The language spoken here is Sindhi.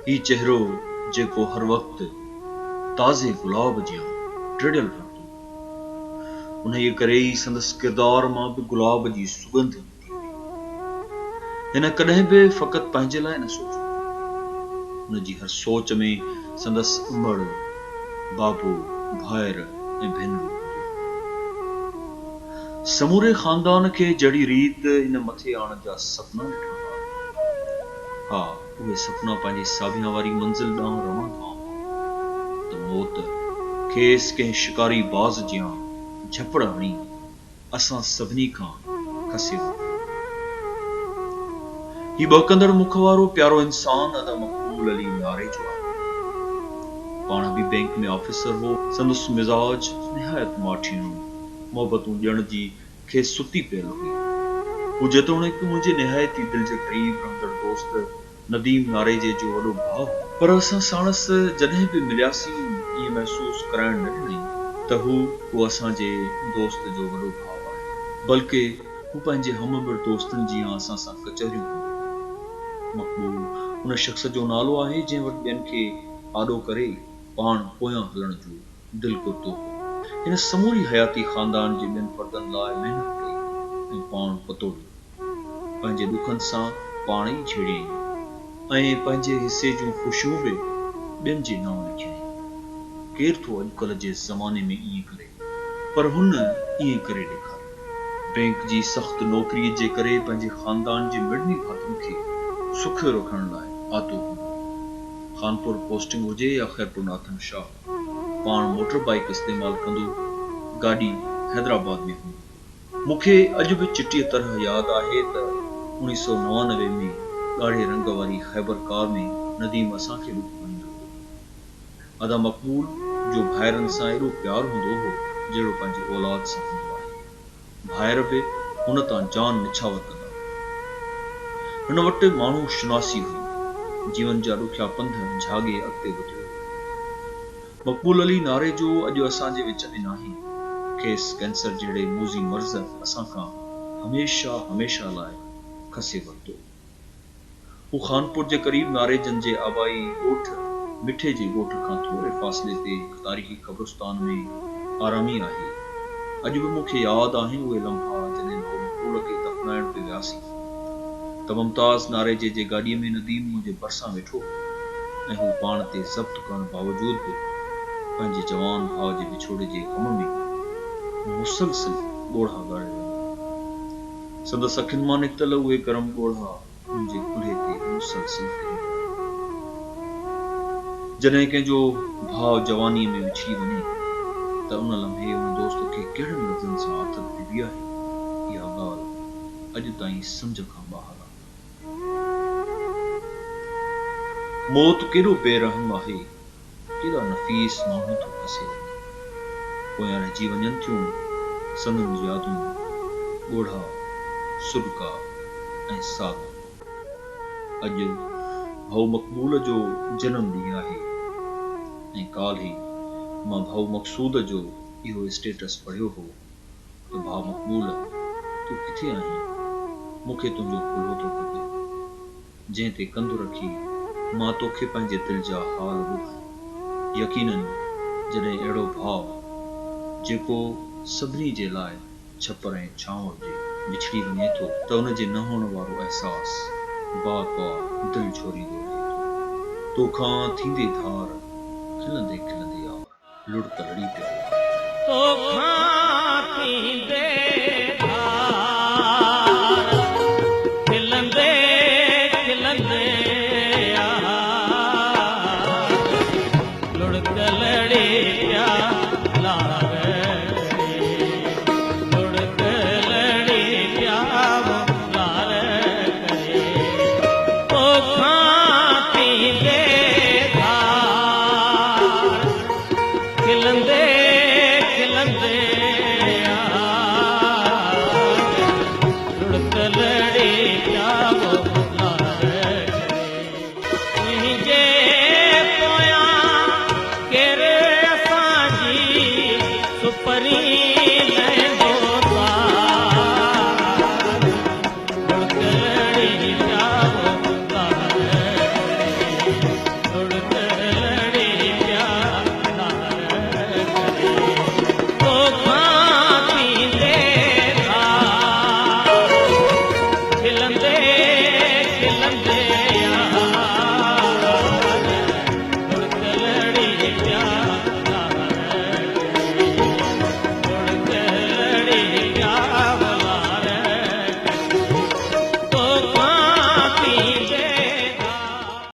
هي چهرو جيڪو هر وقت تازي گلاب جيان ٽڙيل رهندو هو. انهيء ڪري ئي سندس ڪردار مان به گلاب جي سڳنڌ ايندي هئي. هن ڪڏهن به فقط پنهنجي لاء نه سوچيو. هن جي هر سوچ ۾ سندس امڙ، بابو، ڀائر ۽ ڀينرون هونديون هيون. سموري خاندان کي جهڙي ريت هن مٿي آڻڻ جا سپنا ڏٺا ها. ها، اهي سپنا پنهنجي ساڀيان واري منزل ڏانهن روان دوان هئا ته موت کيس ڪنهن شڪاري باز جيان جهپڙ هڻي اسان سڀني کان کسي ورتو. هي ٻهڪندڙ مک وارو پيارو انسان ادا مقبول علي ناريجو آهي. پاڻ به بئنڪ ۾ آفيسر هو. سندس مزاج نهايت ماٺيڻو، محبتون ڏيڻ جي کيس ستي پيل هئي. هو جيتوڻيڪ منهنجي نهايت ئي دل جي قريب رهندڙ دوست نديم ناريجي جو وڏو ڀاء هو، پر اسان ساڻس جڏهن به ملياسين ائين محسوس ڪرائڻ نه ڏنائين ته هو ڪو اسان جي دوست جو وڏو ڀاء آهي، بلڪه هو پنهنجي هم عمر دوستن جيان اسان سان ڪچهريون ڪندو هو. مقبول ان شخص جو نالو آهي جنهن وٽ ٻين کي آڏو ڪري پاڻ پويان هلڻ جو دل گردو هو. هن سموري حياتي خاندان جي ٻين فردن لاء محنت ڪئي ۽ پاڻ پتوڙيو. پنهنجي ڏکن سان پاڻ ئي جهيڙيائين ۽ پنهنجي حصي جون خوشيون به ٻين جي نانء لکيائين. ڪير ٿو اڄڪلهه جي زماني ۾ ائين ڪري؟ پر هن ائين ڪري ڏيکاريو. بئنڪ جي سخت نوڪريء جي ڪري پنهنجي خاندان جي مڙني ڀاتين کي سکيو رکڻ لاء آتو هوندو هو. خانپور پوسٽنگ هجي يا خيرپور ناٿن شاهه، پاڻ موٽر بائيڪ استعمال ڪندو، گاڏي حيدرآباد ۾ هوندي هئي. مون کي اڄ به چٽيء طرح ياد آهي ته اوڻيهه سؤ 99 ۾ ڳاڙهي رنگ واري خيبر ڪار ۾ نديم اسان کي به گهمائيندو هو. ادا مقبول جو ڀائرن سان ايڏو پيار هوندو هو جهڙو پنهنجي اولاد سان هوندو آهي. ڀائر به هن تان جان نڇاور ڪندا هئا. هن وٽ ماڻهو شناسي هئي. جيون جا ڏکيا پنڌ جهاڳي اڳتي وڌيو هو. مقبول علي ناريجو اڄ اسان جي وچ ۾ ناهي. کيس ڪينسر جهڙي موذي مرض اسان کان هميشه هميشه لاء کسي ورتو. هو خانپور جي قريب ناريجن جي آبائي ڳوٺ مٺي جي ڳوٺ کان ٿوري فاصلي تي هڪ تاريخي قبرستان ۾ آرامي آهي. اڄ به مون کي ياد آهن اهي لمحا جڏهن ڀائو مقبول کي دفنائڻ پئي وياسين. ته ممتاز ناريجي جي گاڏيء ۾ نديم منهنجي ڀرسان ويٺو هو ۽ هو پاڻ تي ضبط ڪرڻ باوجود به پنهنجي جوان ڀاء جي وڇوڙي جي غم ۾ مسلسل ڳوڙها ڳاڙي رهيو هو. سندس اکين مان نڪتل اهي گرم ڳوڙها منهنجي ڪلهي تي مسلسل ڪري رهيا هئا. جڏهن ڪنهن جو ڀاء جوانيء ۾ وڇڙي وڃي ته ان لمحي ان دوست کي ڪهڙن لفظن سان آٿت ڏبي آهي، اها ڳالهه اڄ تائين سمجهه کان ٻاهر آهي. موت ڪيڏو بي رحم آهي، ڪيڏا نفيس ماڻهو ٿو کسي وڃي. پويان رهجي وڃن ٿيون سندن يادون، ڳوڙها، سڏڪا ۽ ساڳ. اڄ ڀائو مقبول جو جنم ڏينهن آهي ۽ ڪالهه ئي مان ڀائو مقصود جو اهو اسٽيٽس پڙهيو هو ته ڀاء مقبول تون ڪٿي آهين؟ مون کي تنهنجو ڪلهو ٿو کپي، جنهن تي ڪنڌ رکي مان توکي پنهنجي دل جا حال ٻڌايان. يقينن جڏهن اهڙو ڀاء جيڪو سڀني جي لاء ڇپر ۽ ڇانو هجي، وڇڙي وڃي ٿو ته ان جي نه هئڻ وارو احساس بار بار دل جهوريندو رهي ٿو. توکان ٿيندي ڌار، کلندي کلندي يار، لڙڪ لڙي پيا وار. توکان ٿيندي ڌار، کلندي کلندي يار، لڙڪ لڙي پيا لار ڪري، لڙڪ لڙي پيا لار ڪري، توکان ٿيندي ڌار، کلندي کلندي يار، لڙڪ لڙي پيا.